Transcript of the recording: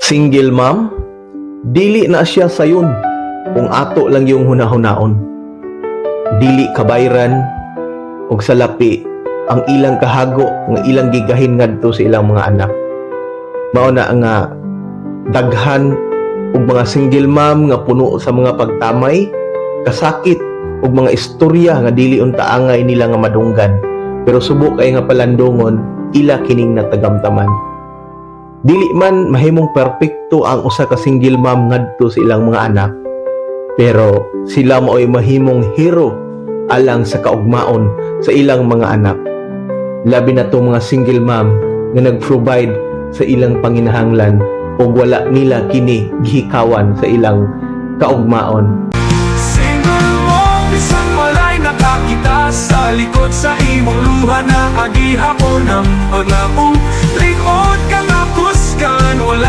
Single mom, dili na siya sayon kung ato lang yung hunahunaon. Dili kabayran og salapi ang ilang kahago nga ilang gigahin ngadto sa ilang mga anak. Mao na nga daghan og mga single mom nga puno sa mga pagtamay, kasakit ug mga istorya nga dili unta angay nila nga madunggan. Pero subo kay nga palandungon, ila kining natagamtaman. Dili man mahimong perpekto ang usa ka single mom ngadto sa ilang mga anak, pero sila mao'y mahimong hero alang sa kaugmaon sa ilang mga anak. Labi na to mga single mom nga nag-provide sa ilang panginahanglan ug wala nila kini gihikawan sa ilang kaugmaon. Single mom, bisan walay nakakita, sa likod sa imong luha na agihapon ang paglaom. Lig-on ka nga kusgan, wala